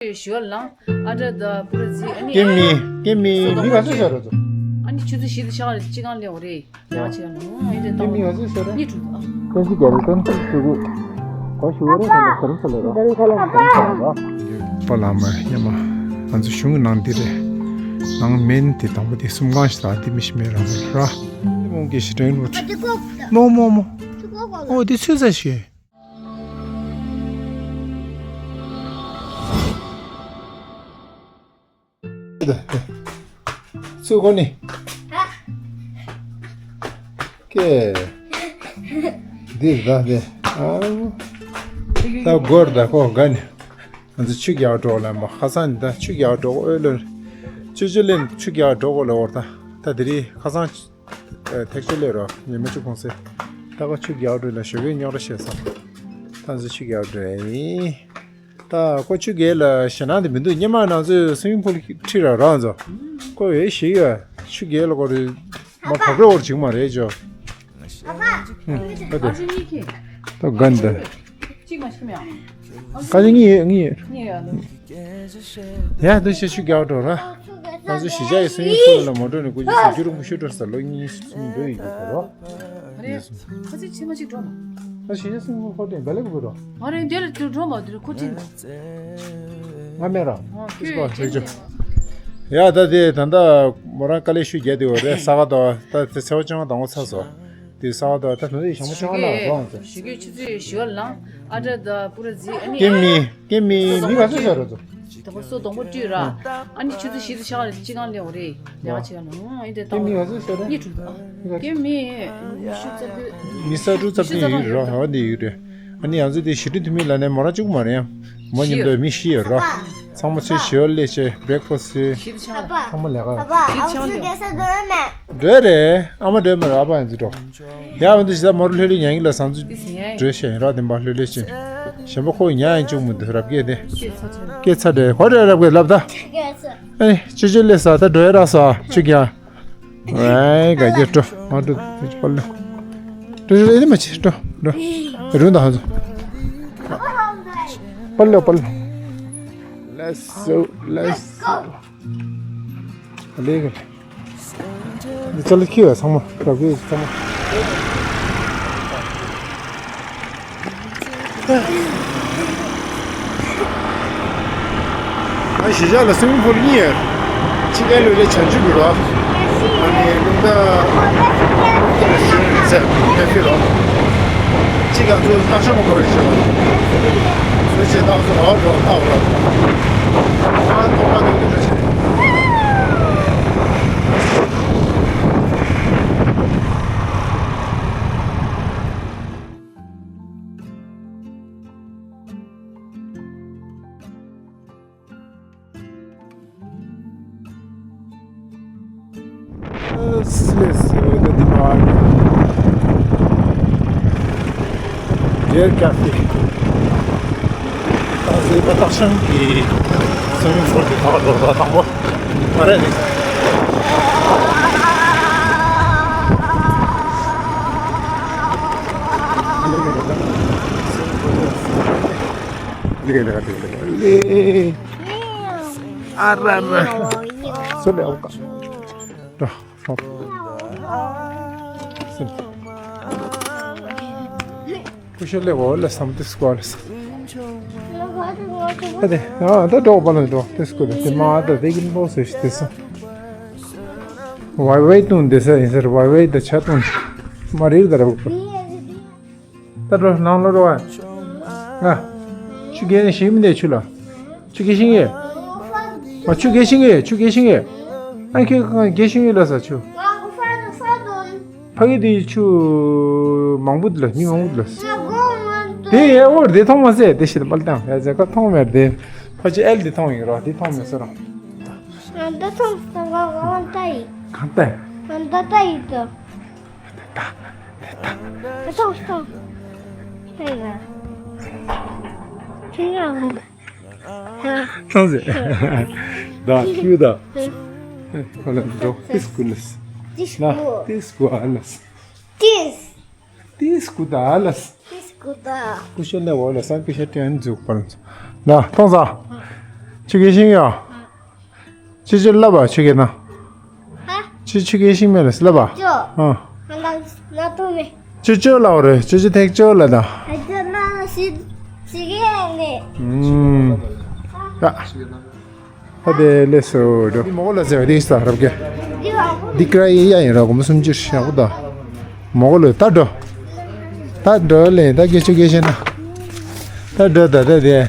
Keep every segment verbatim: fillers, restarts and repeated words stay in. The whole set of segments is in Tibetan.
ཞུ་བ་ལང་། ཨ་དྲ་ད་པུ་ར་ཛི་ཨ་ནི། ཀེ་མི་ཀེ་མི་མི་ག་ཚོད་ཤར་རོ་ཚོ། ཨ་ནི་ཆུ་ཚོད་བཞི་དང་ཕྱེད་ཀ་ལ་ཅི་གང་ལེན་འོ་རེད། ཡང་ཅི་གང་ལེན་འོ་ཨ་ནི་ཀེ་མི་ག་ཚོད་ཤར་རོ། གཉིས་དྲུག་ཨ། ཀན་ཅི་ག་རེ་ཀན་ཅི་ཞུ་གུ། ག་ཞུ་བ་རེད་ཟེར་ན་དྷ་རམ་ས་ལ་ར། དྷ་རམ་ས་ལ་ར། པ་ལ་མ་ཡ་མ། ང་ཚོ་གཞུང་གི་ནང་འདི་རེད། ནང་མེན་དེ་དང་པོ་དེ་གསུམ་གང་ཞིག་དང་དེ་མི་ཤི་མེད་རང་ར། མོང་གི་ཤི་དྲན་རུ། མོ་མོ་མོ། ཨོ་དེ་ཚོད་ས་ཞེས། ཚུར་གོ་ནི། ཀེ། འདིར་ད་དེ། ཨ། ད་སྒོར་ད་ཁོ་ག་ནི། ང་ཚོ་ཆུ་རྒྱག་འགྲོ་ལ་མ་ཁ་སང་ནི་ད་ཆུ་རྒྱག་འགྲོ་འོས་ལོ། ཆུ་ཆུ་ལེན་ཆུ་རྒྱག་འགྲོ་གོ་ལ་འོར་ད། ད་དེ་རིང་ཁ་སང་། ཐེག་ཆུ་ལས་རོ་ཉི་མ་ཆུ་ཁོང་སེ། ད་ཁོ་ཆུ་རྒྱག་འགྲོ་ལ་ཞོགས་ཀས་རྙོག་དྲ་བཤད་སོང་། ད་ཚོ་ཆུ་རྒྱག་འགྲོ་ཡིན། ད་ཁོ་ཆུ་རྒྱག་ལ་ཞེད་སྣང་དེ་མི་འདུག་སྙེ་མ་ནང་ཚོས་སུ་མིང་པུལ་ཁྲིད་ར་རང་ཚོ། ཁོ་ཡོད་ཞིག་ཡོད་ཆུ་རྒྱག་ལ་ཁོ་རེ་མ་བབ་རོགས་འོར་བྱུང་མ་རེད་ཅོ། ཨ་ཕ། ཨ་ཕ། ཨ་ཕ། ད་གན་ད། གཅིག་མ་ཤི་མེད་ཨ། ཀ་ཅི་གཉིས་ཡོད་གཉིས་ཡོད། གཉིས་ཡོད་ནི། ཡ་འདི་ཤི་ཆུ་རྒྱག་འགྲོ་ར། ང་ཚོ་གཞིས་ཆགས་ཀྱི་སུ་མིང་པུལ་ལ་མོ་ཊ་ནས་སྐུ་མཁྱེན་ཟེར་རྒྱུ་རིང་པོ་ཤོད་འགྲོ་ས་ལོ་གཉིས་གསུམ་འགྲོ་ཡི་གི་རོ། ཨ་རེ། ཁ་ཚིག་ཕྱི་མ་གཅིག་འགྲོ་མ། ད་གཞིས་ཆགས་སུ་མིང་པུལ་ཁོ་དེ་བེ་ལེ་གི་རོ། ཨ་རེ་འདི་ལ་དུ་འགྲོ་མ་དུ་ཁོ་ཅི་ན། ང་མེད་ར། ཨ་ཁྱོད་ཅི་ན། ཡ་ད་དེ་ད་ལྟ་མོ་རང་དཀའ་ལས་ཤུགས་རྒྱག་དེ་བ་རེད་ས་ག་ད་ད་དེ་ཚེ་བ་ཅང་དང་བོ་ཚར་སོ། དེ་ས་ག་ད་ད་དོན་དེ་ཞང་མོ་ཅང་ལ་རོང་ཟེར། ཞུ་གི་ཆུ་ཚོད་བཞི་བ་ལང་ཨ་དྲ་ད་པུ་ར་ཛི་ཨ་ནི། ཀེ་མི་ཀེ་མི་མི་ག་ཚོད་ཟེར་རོ་ཚོ། དང་པོ་སོ་དང་པོ་བཀྲུས་ར། ཨ་ནི་ཆུ་ཚོད་བཞི་དང་ཕྱེད་ཀ་ལ་ཅི་གང་ལེན་འོ་རེད། ལེགས་ཆེ་ལ་ཨ་ནི་དེ་ད་ཀེ་མི་ག་ཚོད་ཟེར་རོ། གཉིས་དྲུག་ཨ། ཀེ་མི་ཉི་ཤུ་རྩ་བདུན། མི་ས་དྲུག་རྩ་བདུན་ཡོད་ར་ཧ་འདི་ཡོད་རེད། ཨ་ནི་ང་ཚོ་དེ་ཞི་ཁྲོ་འཐུས་མི་ལ་ནས་མོ་རང་གཅིག་པུ་མ་རེད་ཡ། མོ་མཉམ་དུ་མི་བཞི་ཡོད་ར། ཚང་མ་ཚོས་ཞི་བ་ལས་བྱས་བྷེ་རེག་ཕ་སི་ཚོས། ཚང་མ་ལས་ཀ། འགྲོ་རེད། ཨ་མ་འགྲོ་མ་རེད་ཨ་ཕ་ཡང་ཚོ་འགྲོ། ཡ་འོན་ཏེ་ཞི་ད་མོ་རུ་ལྷོད་ལྷོད་ཉན་གི་ལ་བཟང་ཚུལ་འགྲོས་བཤད་ཡིན་ར་དེ་འབའ་ལྷོད་ལྷོད་ཅིང་། གཞན་པ་ཁོ་ཉན་ཡང་བཅུག་མི་འདུག་རབ་རྒྱས་དེ། སྐད་ཚ་དྲགས་གོ་རེ་རབ་རྒྱས་ལབ་ད། ཨེ་ཅི་ཅི་ལས་ས་ད་འགྲོ་ཡ་ར་ས་ཆུ་རྒྱ། ཨེ་ག་རྒྱ་འགྲོ་མ་འགྲོ་དེ་ཅི་པ་ལོ། འགྲོ་འགྲོ་ཨེ་དེ་མ་ཆེ་འགྲོ་འགྲོ། རུང་ད་ཧ་ཚོ། པ་ལོ་པ་ལོ། Let's go, let's go. ལེགས། འདི་ཅ་ལག་ཁྱེར་བ་ཚང་མ་རག་གི་ཚང་མ། ང་གཞིས་ཆགས་ལ་སུ་མིང་པུལ་གཉིས་ཡོད། གཅིག་ཨེ་ལོ་ལེ་བྱང་ཆུབ་ཀྱི་རོ། ཨ་ནི་རླུང་རྟ་ཟེར་ཨེ་ཕི་རོ། གཅིག་ང་ཚོ་སྟག་ཤམ་གོ་རེ་བྱེད་པ། སུ་བྱེད་སྟག་ཚོ་རོ་རོ་སྟག་རོ། ཨ་ཏོག་པ་དེ་འདི་འདྲ་བྱེད། Let's, let's see what the demand. Dear Cafe. ད་ཟེ་པ་སྟག་ཤམ་གྱི་སུ་མིང་པུལ་དེ་ཐོག་ལ་འགྲོ་ད་དང་པོ་མ་རེད་ནི། ཨ་ར་ར། སོ་ལེ་ཨོ་ཀ་ར། ཀུ་ཤ་ལེ་འོ་ལེ་སམ་ཏི་སྐོ་ལེ་སམ། ཨ་དེ་ཨ་ད་འགྲོ་པ་ལ་འགྲོ་ཏི་སྐོ་ལེ་དེ་མ་ད་དེ་གིན་ལོ་སེ་ཤི་ཏི་སམ། ཝའི་ཝའི་ཏུན་དེ་ས་ཡིན་ཟེར་ཝའི་ཝའི་ད་ཆ་ཏུན་མ་རིག་ད་ར་བུ། ད་འགྲོ་ནང་ལོ་རོ་ཨ། ང་། ཆུ་རྒྱས་ནས་ཤིང་མི་འདས་ཆུ་ལ། ཆུ་རྒྱས་ཤིང་ཡོད། ཨ་ཆུ་རྒྱས་ཤིང་ཡོད་ཆུ་རྒྱས་ཤིང་ཡོད། ཨ་ཁྱོད་གང་རྒྱས་ཤིང་ཡོད་ལ་ས་ཆུ། ཕ་གི་དེ་ཆུ་མང་པོ་འདུག་ལ་མི་མང་པོ་འདུག་ལ། དེ་ཡ་འོར་དེ་མཐོང་མ་ཟད་དེ་ཤི་ད་པལ་དང་ཡ་ཟེ་ཀ་མཐོང་མེད་དེ། ཕ་ཆུ་ཨེལ་དེ་མཐོང་ཡིན་རོ་དེ་མཐོང་མེད་ཟེར་རོ། ང་འདི་མཐོང་སོང་ང་ང་ལྟ་ཡིན། གང་ལྟ། ང་འདི་ལྟ་ཡིན་དོ། ད་ད་ད། མཐོང་སོང་། ཧེ་ང་། ཁྱེད་ང་། ཐང་ཟེ། ད་ཁྱུ་ད། ཧ་ལ་འགྲོ་ཏིས་ཀུ་ལས། ཏིས་ན་ཀུ། ཏིས་ཀུ་ཨ་ལས། ཏིས། ཏིས་ཀུ་ད་ཨ་ལས། ཏིས་ཀུ་ད། ཀུ་ཤ་ལས་འོ་ལ་ས་ཀུ་ཤ་ཏྲེན་འཛུགས་པར། ན་ཐང་ཟ། ཆུ་རྐྱལ་ཤེས་ཡོད། ཅོ་ཅོ་ལབ་པ་ཆུ་རྐྱལ་ན། ཧ། ཅོ་ཅོ་ཆུ་རྐྱལ་ཤེས་མེད་ལ་ལབ་པ། ཅོ། ཨ། ང་ལ་ན་ཐུ་མེ། ཅོ་ཅོ་ལབ་རེད། ཅོ་ཅོ་ཐེག་ཅོ་ལ་ད། ཨ་ཅོ་ན་ཤི་ཤི་གེ་ནེ། ཨུམ། ཡ། ད་དེ་ལས་སོ་འགྲོ། འདི་མོ་གོ་ལ་ཟེར་བ་འདི་ས་རབ་གེ། འདི་བ་གོ། འདི་ཀ་ར་ཡི་ཡ་ཡིན་ར་གོ་མོ་སུམ་ཅུ་ཤ་གོ་ད། མོ་གོ་ལ་ད་འགྲོ། ད་འགྲོ་ལེ་ད་གེ་ཆུ་གེ་ཤེ་ན། ད་འགྲོ་ད་ད་དེ།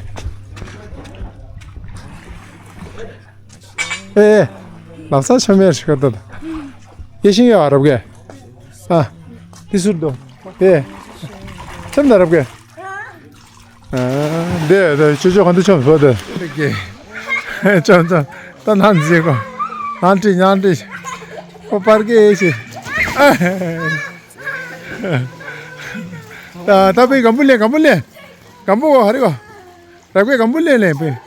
ཨེ། ལབ་ས་ཆ་མེད་ཤི་ག་ད་ད། ཡེ་ཤིང་ཡ་རབ་གེ། ཨ། འདི་ཟུར་དུ། ཨེ། ཆམ་ད་རབ་གེ། ཨ། འདི་འདི་ཅོ་ཅོ་ག་འདི་ཆམ་བཟོ་དེ། ཨེ། ཆམ་ཆམ། ད་ནང་འཛིན་གོ། ནང་ཏི་ཉང་ཏི། ཁོ་པར་གེ་ཤི། ད་ད་པའི་གམ་བུ་ལེ་གམ་བུ་ལེ། གམ་བུ་གོ་ཧ་རི་གོ། རབ་གེ་གམ་བུ་ལེན་ལེན་པེ།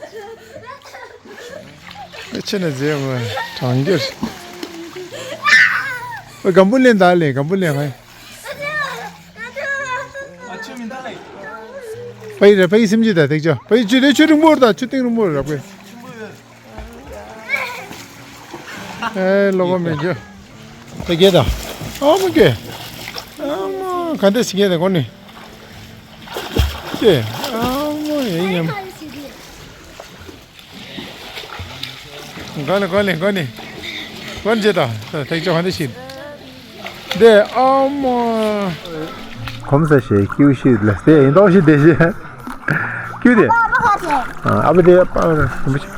ཨེ་ཆེ་ན་ཟེ་མ་གྲང་རྒྱུར། ཨེ་གམ་བུ་ལེན་ད་ལེན་གམ་བུ་ལེན་ཧ། པའི་རེ་པའི་སེམས་ཀྱི་ད་ཐེག་ཅོ་པའི་ཆུ་དེ་ཆུ་རིང་མོར་ད་ཆུ་གཏིང་རིང་མོར་རབ་གེ། ཨེ་ལོ་གོ་མེད་རྒྱུ། ད་གེ་ད། ཨ་མ་གེ། ཨ་མ་ག་འདྲ་ཞིག་གེ་ད་གོ་ནི། ཀྱེ། ཨ་མ་ཡེ་ཉམས། གོ་ནི་གོ་ནི་གོ་ནི། གོ་ནི་ཅེ་ད། ཐེག་ཅོ་ག་འདྲ་ཞིག་འདི་ཨ་མ། གོམ་ས་ཞེས་ཀྱུ་ཤི་ལ་སྟེ་ཡིན་མདོག་ཤི་དེ་ཤི། ཀྱུ་དེ། ཨ་ཨ་བ་དེ་ཨ་རིན་པོ་ཆེ།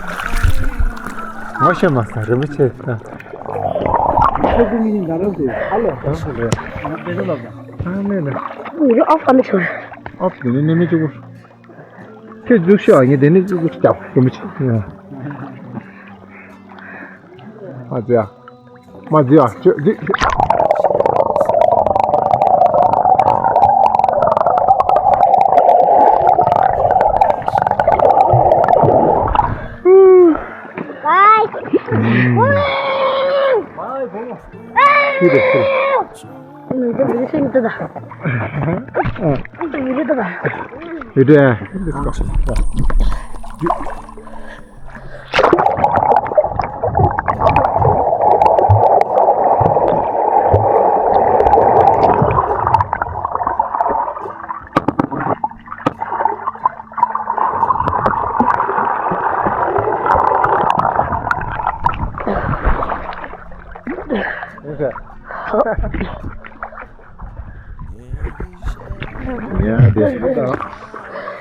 ངོ་ཤེས་མ་ས་རིན་པོ་ཆེ་ད། ཨ་ལེ། ཨ་ལེ་ལེ། ཨོ་དེ་ནི་ནི་མི་ཅུ་གུ། ཨོ་དེ་ནི་ནི་མི་ཅུ་གུ། ཁྱོད་འཛུགས་ཤོག་ཨ་ངས་དེ་ནི་འཛུགས་རྒྱབ་ཡོང་མི་ཆེ། མ་ཛི་ཨ། མ་ཛི་ཨ་ཁྱོད་འཛུགས། ཁྱོད་འཛུགས་ཤོག་ཡ་དེ།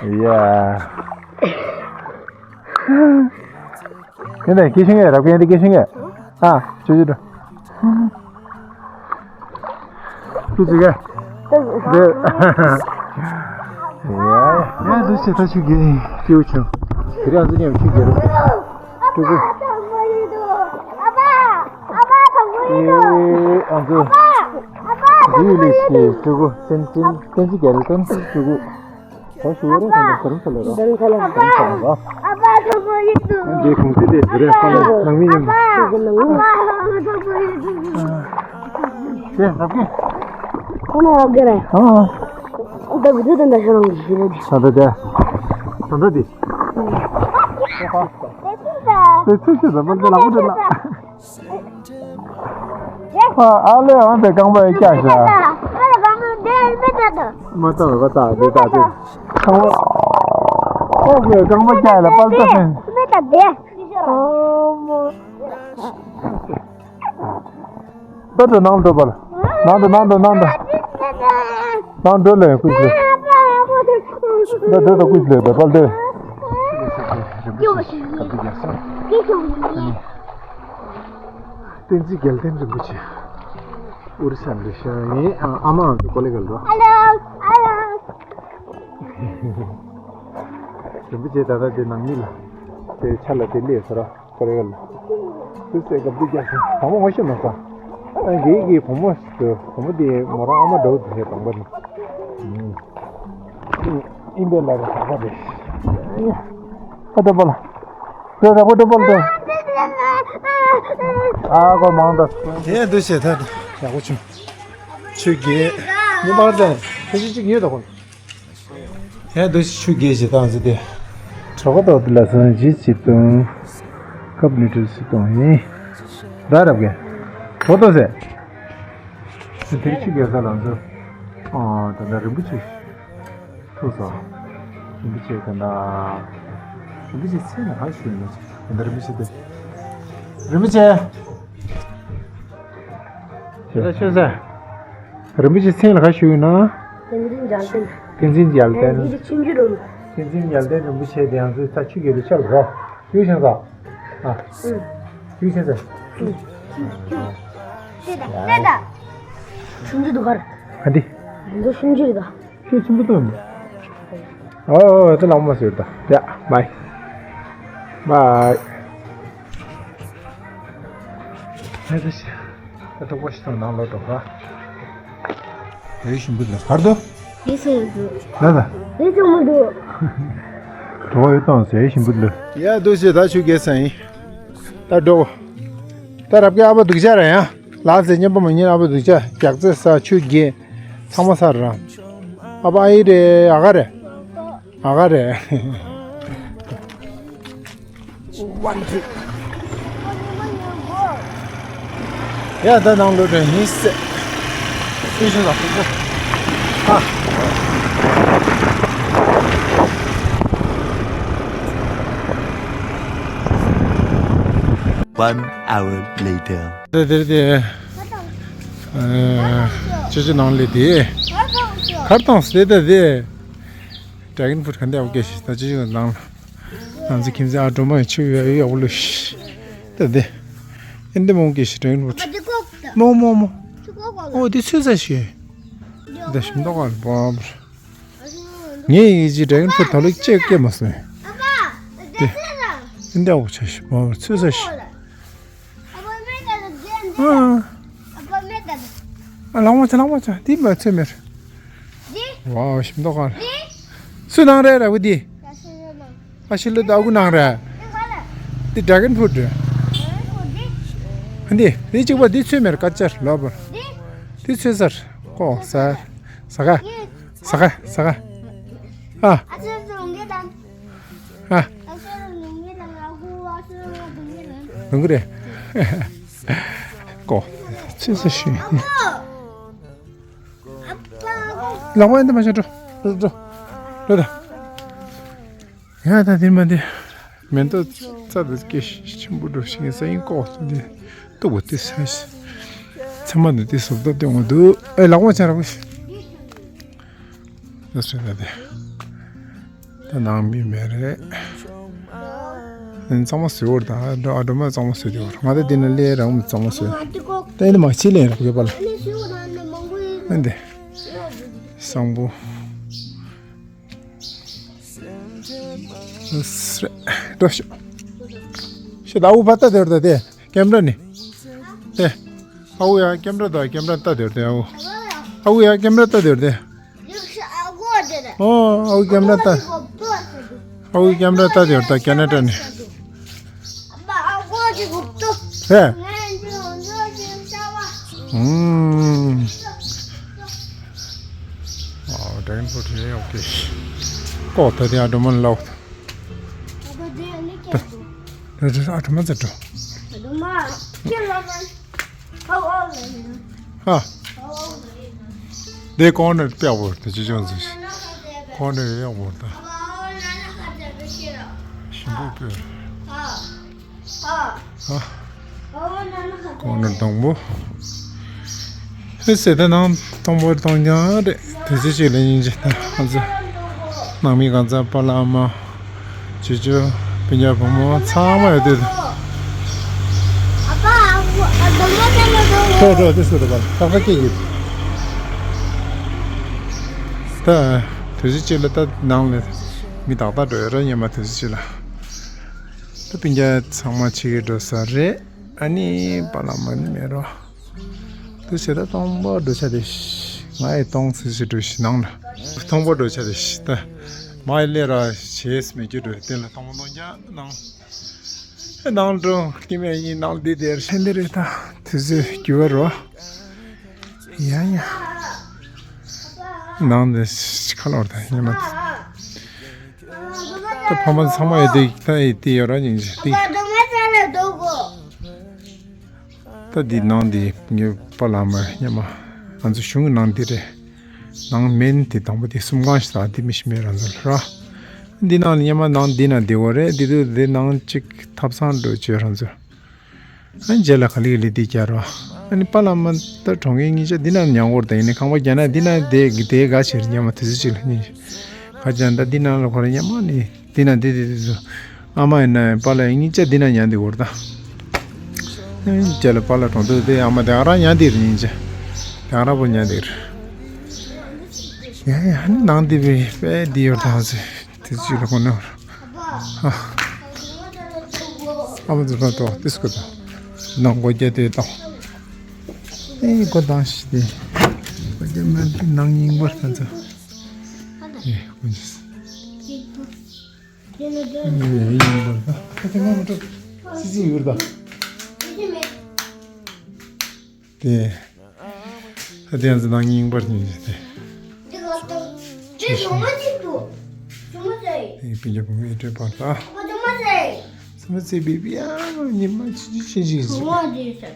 ཡ། ཡིན་ནའི་སྐད་ཤིང་ངེ་རབ་ཀྱི་ཡིན་ཏེ་སྐད་ཤིང་ངེ། ཨ། ཆུ་ཆུ་འགྲོ། ཆུ་ཆུ་གེ། འདི། ཡ་ཡ་འདུ་ཤེས་ད་ཆུ་གེ་སྐྱེའུ་ཆུ། དེ་རིང་ཨ་ཙི་ཉམས་ཆུ་གེ་རུ། ཆུ་གེ། ཨེ་ཨ་ཙི། འདི་ཡུལ་ལས་ཤེས་ཆུ་གུ་བསྟན་འཛིན་བསྟན་འཛིན་རྒྱལ་དོན་ཆུ་གུ། ད་ཞུ་བ་རེད་ད་ད་རིམ་ས་ལ་རོ། རིམ་ས་ལ་རོ། རིམ་ས་ལ་རོ། ཨ་ཕ་གྲོགས་པོ་ཡིན་འདུག་འདི་ཁུང་ཙི་དེ་རེད་ཁ་ལ་ནང་མི་ཡིན། ཨ་ཕ་གྲོགས་པོ་ཡིན་འདུག་དེ་རབ་གི། ཁོ་ན་རབ་གི་རེད། ཨ། ད་གི་དུ་ད་ད་ཤ་རང་གི་ཞི་རེད། ད་ད་དེ། ད་ད་དེ། དེ་ཚིག་ད་མ་དེ་ལ་འུ་དེ་ལ། ཨ་ཨ་ལེ་འོན་ཏེ་རྐང་པ་ཡི་སྐྱ་ཤ། མ་ལྟ་བ་ལྟ་དེ་ལྟ་དེ། རྐང་པ། ཨོ་ཁོས་རྐང་པ་སྐྱ་ལ་པལ་ཏོ་ཧེ། ཨོ་མ། ད་དེ་ནང་འགྲོ་པ་ལ། ནང་དུ་ནང་དུ་ནང་དུ། ནང་འགྲོ་ལེ་ཀུ་ཤི་ལེ། ད་འགྲོ་ད་ཀུ་ཤི་ལེ་ད་པལ་ཏོ། བསྟན་འཛིན་རྒྱལ་བསྟན་རིན་པོ་ཆེ། ཨུ་རི་ས་ལ་ཤ་ཡིན། ཨ་མ་ཨང་ཀི་ཀོ་ལེ་གལ་རོ། ཧ་ལོ། ཧ་ལོ། རིན་པོ་ཆེ་ད་ལྟ་དེ་ནང་མི་ལ་དེ་ཆ་ལ་དེ་སླེབས་ཟེར་རོ་ཀོ་ལེ་གལ། ཏུ་སེ་ག་བུ་རྒྱ་སེ་བུ་མོ་ངོ་ཤེས་མ་སོང་། ཨ་གེ་གེ་བུ་མོ་ཟེར་བུ་མོ་དེ་མོ་རང་ཨ་མ་འདྲ་བོ་དེ་དང་པ་ནི། ཨིན་པའི་ལ་རེ་ད་པ་རེ། ཨ་ད་པ་ལ། ཁྱོད་རང་པོ་ཏོ་པོ་ཏོ། ཨ་ཁོ་མང་དུ། དེ་ཡང་འདུ་བྱེད་ཐལ། ཡག་པོ་བྱུང་། ཆུ་རྒྱས། མི་མང་དང་ཁྱེད་ཆུ་གཅིག་ཡོད་དོ་ཁོ། དེ་ཡང་འདུ་བྱེད་ཆུ་རྒྱས་ཞེས་བཏང་ཟེར་ཏེ། གྲོགས་ཏོག་ཏུ་ལ་སོང་ཇི་ཅི་ཏུང་། ཀབ་ནི་ཏུ་སི་ཏུང་ཡིན། ད་རབ་གེ། གྲོགས་ཏོག་ཟེ། དེ་ཆུ་རྒྱལ་ས་ལ་འཛུལ། ཨོ་ད་ད་རིན་པོ་ཆེ། ཐུག་སོང་། རིན་པོ་ཆེ་ད་ད། རིན་པོ་ཆེ་མཚན་ལ་ག་ཞུ་ནི། ད་ད་རིན་པོ་ཆེ་དེ། རིན་པོ་ཆེ། ཆོས་ཟེར། རིན་པོ་ཆེ་མཚན་ལ་ག་ཞུ་ཡིན་ན། བསྟན་འཛིན་མཇལ་བསྟན། བསྟན་འཛིན་མཇལ་བསྟན། འདི་ཆུང་ཆུང་རུ། བསྟན་འཛིན་མཇལ་བསྟན་རིན་པོ་ཆེ་དེ་ཡང་ཚོའི་རྩ་ཆུ་རྒྱལ་པོའི་ཆ་ལ་རོ། ཡུལ་ཆེན་ས། ཨ། ཡུལ་ཆེན་ས། ཆུང་ཆུང་དུ་གར། ཨ་འདི། འདི་ཆུང་ཆུང་རེད་ད། ཁྱོད་ཆེན་པོ་ཐོན་མོ། ཨོ་ཨོ་ཨོ་ད་ལག་མ་ཟེར་ད། ཡ་བའི། བའི། ཧེ་ད་ཤི། ད་ཐུག་པ་ཤི་ཐོན་ནང་ལོག་འགྲོ་ག། དེ་ཞིམ་པོ་ལ་བར་དུ། དེ་སུ་ཡོད་འདུག་ལ་ལ། དེ་ཅུང་མི་འདུག་གྲོགས་ཡོད་དང་ཟེར་ཞིམ་པོ་ལ། ཡ་འདུག་ཟེར་ད་ཆུ་རྒྱས་ས་ཡིན། ད་འགྲོ། ད་རབ་ཀྱི་ཨ་ཕ་འདུག་ཅག་ར་ཡང་། ལག་ཟེར་ཉན་པ་མ་ཉན་ཨ་ཕ་འདུག་ཅག་རྒྱག་རྩེ་ས་ཆུ་རྒྱས། ཚང་མ་ས་ར། ཨ་ཕ་ཨ་ཡི་རེད་ཨ་ག་རེད། ཨ་ག་རེད། One, two. ཡ་ད་ནང་ལོག་དྲན་ཡིན་སྲིད། སུ་ཞིག་ལ་ཕུག་པོ། ཨ། One hour later. དེ་དེ་དེ། ཨ། ཅི་ཅི་ནང་ལས་དེ། གར་དང་སེ་ད་དེ། Dragon Fruit ག་འདྲ་ཡོད་ཀྱི་ཞིག་ད་ཅི་ཅི་ནང་། ང་ཚོ་ཁྱིམ་མཚེས་ཨ་སྒྲོལ་མ་ཡི་ཆུ་ཡོད་ཡོད་པོ་ལུ་ཤི། ད་དེ། ཨིན་དེ་མོང་གི་ཤི་དྲན་ལུ། མོ་མོ་མོ། ཨོ་དེ་ཚོད་ས་ཤི། ད་ཞིམ་མདོག་ག་ལ་བབ། ངས་ཡི་ཅི་དྲན་ཕུ་ཐོ་ལིག་ཅེག་སྐྱེ་མ་སོང་། དེ། ཨིན་དེ་ཨོ་ཆ་ཤི་བབ་ཚོད་ས་ཤི། ཨ། ཨ་ལང་མ་ཆ་ལང་མ་ཆ་དེ་མ་ཚོད་མེར། ཝའོ་ཞིམ་མདོག་ག་ལ། སུ་ནང་རེད་ར་བུ་དེ། ཨ་ཤི་ལུ་ད་གུ་ནང་རེད། དེ་Dragon Fruit རེད། འདི་དེ་གཅིག་པ་དེ་ཚོད་མེར་ཀ་ཅར་ལོ་བར། དེ་ཚོད་སར་ཀོ་ས་ས་ག་ས་ག་ས་ག་ཨ། ཨ། ལུང་གི་རེད། ཀོ་ཚོད་ས་ཤི། ལག་པ་ཨེ་འདི་མ་བྱ་འགྲོ་འགྲོ་འགྲོ་འགྲོ་ད། ཡ་ད་དེ་མ་དེ། མེ་ཏོག་རྩྭ་དེ་སྐད་ཆེན་པོ་འགྲོ་ཞིག་ཡིན་ས་ཡིན་ཀོ་དེ། སྟུག་པོ་དེ་ས་ཤི། ཚེ་མ་དེ་དེ་སོབ་ཏོ་དེ་འོང་འདུག་ཨེ་ལག་པ་བྱ་ར་བུ་ཤི། ད་སོ་ད་དེ། ད་ནང་མི་མེད་རེད། ཨ་ནི་གཙང་མ་བཟོས་བར་དང་ཨ་སྒྲོལ་མ་གཙང་མ་བཟོས་དེ་བར་ང་ད་འདི་ན་སླེབས་རང་གཙང་མ་བཟོས། ད་ཨ་ནི་མ་ཕྱི་ལེན་རག་གི་པ་ལ། ཨ་ནི་བཟང་པོ། སྲེ། འགྲོ་ཤོག་ཤི་ད་འུ་བ་ད་དེ་བར་ད་དེ་ཀེམ་ར་ནི། དེ། ཨ་འུ་ཡ་ཀེམ་ར་ད་ཀེམ་ར་ད་དེ་བར་དེ་ཨ་འུ། ཨ་འུ་ཡ་ཀེམ་ར་ད་དེ་བར་དེ། ཨོ་ཨའུ་ཀེམ་ར་ལྟ། ཨའུ་ཀེམ་ར་ལྟ་དེ་ཡོད་ད་ཁེ་ན་ཌ་ནས། ཧེ། ཨུམ། ཨོ་ཌེ་གོན་ཕུ་རུཊ་ཨོ་ཁེ། ཀོ་ད་དེ་ཨ་འགྲོ་མ་ལོག་ད། ཨ་འགྲོ་མ་ཛ་འགྲོ། ཧ། དེ་ཀོར་ནར་དཔེ་ཡག་པོ་རེད་ཅི་ཅང་ཟིག་ཀོར་ནར་ཡག་པོ་རེད་ད། ཞིམ་པོ་དཔེ་རེད། ཧ། ཀོར་ནར་དང་པོ། ཨེ་ཟེར་ད་ནང་དང་པོ་གཏོང་རྐྱང་རེད། དེ་ཚེ་གཅིག་ལ་སྙིང་རྗེ་ད་ང་ཚོ་ནང་མི་གང་ཚང་པ་ལགས་མ། ཅོ་ཅོ། སྤུན་ཀྱག་བུ་མོ་ཚང་མ་ཡོད་དུས། ཨ་ཕ་ཨ་ཁུ་ཨ་དང་པོ་ཚང་མ་དང་པོ། ཁྲོ་ཁྲོ་དེ་སུ་རེད་པ་ཏག་ཏག་སྐད་ཡིན། ད་དུས་ཚོད་གཅིག་ལ་ད་ནང་ལ་མི་ཏག་ཏག་འགྲོ་ཡོད་ར་སྙམ་མ་དུས་ཚོད་གཅིག་ལ། ད་སྤུན་ཀྱག་ཚང་མ་ཕྱི་གི་འགྲོ་ས་རེད། ཨ་ནི་པ་ལགས་མ་ནི་མེད་རོ། དེ་བྱས་ད་སྟོང་པ་འགྲོ་ཆ་དེ་ཤི། ང་ཡི་སྟོང་ཚེ་ཞིག་འགྲོ་ཤི་ནང་ལ། སྟོང་པ་འགྲོ་ཆ་དེ་ཤི་ད། མ་ཡི་ལས་ར་བྱེད་མི་རྒྱུ་འགྲོ་དེ་ལ་སྟོང་པ་སྟོང་རྐྱང་ནང་། ནང་འགྲོ་སྐྱེ་མེད་ཡིན་ནང་འདི་དེར་ཤན་དེ་རེད་ད། དེ་ཚོས་རྒྱུ་བ་རོ། ཡ་ཡ། ནང་འདི་ཁ་ལོར་ད་ཉི་མ། ད་ཕ་མ་ཚང་མ་ཡོད་དེ་ད་ཡི་དེ་ཡོད་ར་ཉིན་ཞིག་དེ། ད་འདི་ནང་འདི་ངའི་པཱ་ལགས་མ་ཉི་མ་ང་ཚོ་གཞུང་གི་ནང་འདི་རེད། ནང་མེན་དེ་དང་པོ་དེ་གསུམ་ཁང་ཞིག་དང་དེ་མི་ཤི་མེད་རང་ཚོ་ལ་ར། འདི་ནང་ལ་ཉི་མ་ནང་འདི་ན་བསྡད་དགོས་རེད། འདི་དུས་འདི་ནང་གཅིག་ཐབ་ཚང་འགྲོ་བྱོས་རང་ཚོ། ཨ་ནི་རྗེས་ལ་ག་ལེ་ག་ལེ་དེ་བསྐྱར་བ། ཨ་ནི་པཱ་ལགས་མ་ད་གྲོངས་མཁན་གཉིས་ཆ་འདི་ན་མྱང་གོར་དང་ཡིན་ནི་ཁང་པ་རྒྱ་ནག་འདི་ན་དེ་དེ་ག་ཕྱིར་ཉི་མ་དུས་ཚོད་གཅིག་ལ་གཉིས་ཤིག་ཁ་ཅང་ད་འདི་ནང་ལ་ཁོ་ར་ཉི་མ་ནི་འདི་ན་འདི་དེ་དེ་ཚོ། ཨ་མ་ཡིན་ན་པཱ་ལགས་གཉིས་ཆ་འདི་ན་ཉལ་འདི་གོར་ད། ཨ་ནི་རྗེས་ལ་པཱ་ལགས་གྲོངས་དུས་དེ་ཨ་མ་དེ་ཨ་ར་ཉལ་འདི་རེད་གཉིས་ཆ། དེ་ཨ་ར་པོ་ཉལ་འདི་རེད། ཡ་ཡ་ཨ་ནི་ནང་འདི་བའི་དཔེ་འདི་ཡོད་ད་ཧ་ཟེ། དེ་ཅི་ལ་ཁོ་ནོར། ཨ། ཨ་མ་ཛི་ཕ་ཏོ་ཏིས་ཀོ་ཏོ། ནང་སྒོ་རྒྱ་དེ་དང་། ཨེ་སྒོ་དང་ཤི་དེ། སྒོ་རྒྱ་མ་དེ་ནང་ཉིང་པར་ཐན་ཚ། ཨེ་ཀུན་ཅིས། ཨེ་ཉིང་པར་ད། ཁ་ཐེ་མ་མ་ཏོ། སི་སི་ཡུར་ད། དེ། ད་དེ་ཡང་ཚེ་ནང་རྙིང་པར་རྙིང་རྗེ་དེ། འདི་ག་ལྟར། དེ་ཞུ་མ་ཅིག་ཏུ། ཞུ་མ་ཟེར། དེ་པིན་ཀྱ་བུ་མོའི་སྤྲོད་པར་ལྟ། ཞུ་མ་ཟེར། ཞུ་མ་ཟེར་བི་བི་ཡ་ཉི་མ་ཅི་ཅི་ཅི་ཅི་ཞུ་མ་ཟེར་ཟེར།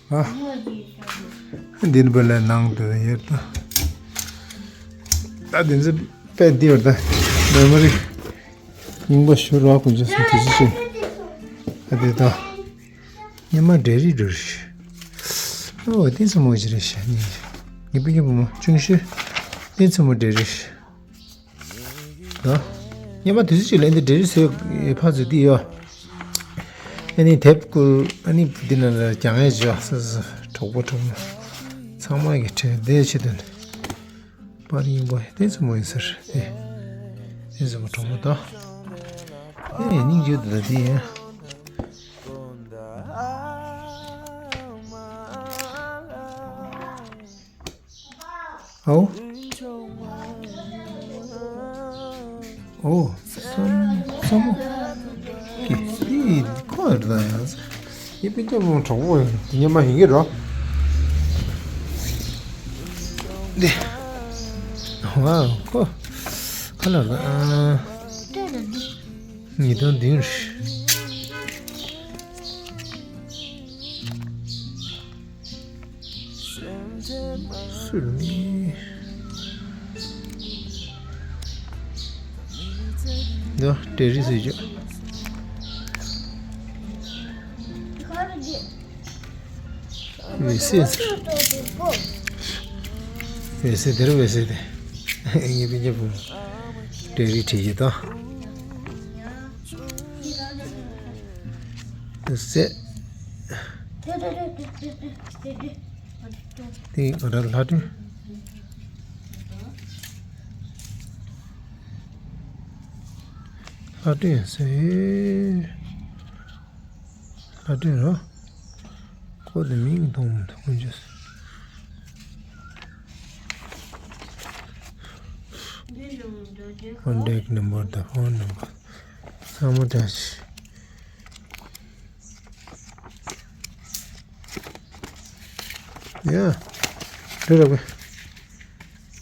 ཨ། ཞུ་མ་ཟེར་ཟེར། འདི་ནི་བུ་ལས་ནང་དུ་ཡོད་ད། ད་དེ་ཚེ་པད་འདི་བར་ད་མེ་མོ་རི་རྙིང་པ་ཞུ་རོགས་ཀུན་ཅི་སུ་དེ་ཅི་ཅི། ཨ་དེ་ད། ཉི་མ་འབྲས་རིགས་འགྲོ་རེད། ཨོ་དེ་ཚོ་མོ་ཅི་རེད་ཤ་ནི། ངའི་པིན་ཀྱ་བུ་མོ་ཆུང་ཤོས། དེ་ཚོ་མོ་འབྲས་རིགས། ད། ཉི་མ་དུས་ཚོད་ཅིག་ལ་འདི་འབྲས་རིགས་བཟོས་ཕར་ཚུར་འདི་ཡོད། ཨ་ནི་དེབ་བསྐུར་ཨ་ནི་འདི་ན་ལ་རྒྱང་ཡས་བྱོས་སོ་སོ་གྲོགས་པོ་གྲོགས་མོ། ཚང་མ་གི་ཁྲལ་བསྡད་ཆེད་དུ་ནི། པར་རྙིང་པ་དེ་ཚོ་མོ་ཡིན་ཟེར་ཨེ། དེ་ཚོ་མོ་གྲོགས་མོ་ད། ཨེ་སྙིང་རྗེ་འདུག་ད་དེ་ཡིན། ཨའོ། ཨོ། སམ་སམ་མོ། ཀི་ཏི་ཁོ་ར་ཡ། ཡེ་པི་ཏི་མོ་གྲོགས་པོ་ཡིན་ཉི་མ་ཡིན་གྱི་རོ། འདི། ཝའོ་ཁོ། ཁ་ལ་ལ་ཨ། ཉིས་སྟོང་བདུན། སུ་ནི། འདི་འབྲས་རིགས་ཟེར་རྒྱུ། འོད་ཟེར་ཟེར། འོད་ཟེར་དེར་འོད་ཟེར་དེ། ངའི་པིན་ཀྱ་བུ་མོ། འབྲས་རིགས་བྲིས་ཀྱི་ད། འོད་ཟེར། དེ་ང་རང་ལྷ་སྒྲོན། ལྷ་སྒྲོན་ཟེར། ལྷ་སྒྲོན་རོ། ཁོ་དེ་མིང་མཐོང་མི་འདུག་ཀུན་ཅི། Contact number དང་phone number ཚང་མ་བཀྲ་ཤིས། ཡ། འདི་ར་བས།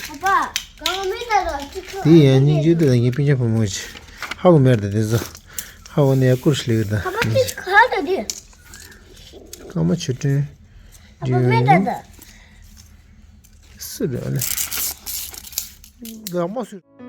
ཨ་ཕ། གང་མི་ད་ད་ཅི་ཁ། དེ་ཡང་སྙིང་རྗེ་དེ་ལ་ངའི་སྤུན་ཀྱག་བུ་མོ་ཅིག་ཧ་གོ་མེད་ད་དེ་ཚོ། ཧ་གོ་ནས་ཡ་ཀུར་ཤི་ལེགས་ད། ཨ་ཕ་ཅི་ཁ་ད་དེ། ཀརྨ་ཆོས་སྒྲོན། ཨ་ཕ་མེད་ད་ད། སུ་རེད་ཨ་ལེ། ཀརྨ་སུ།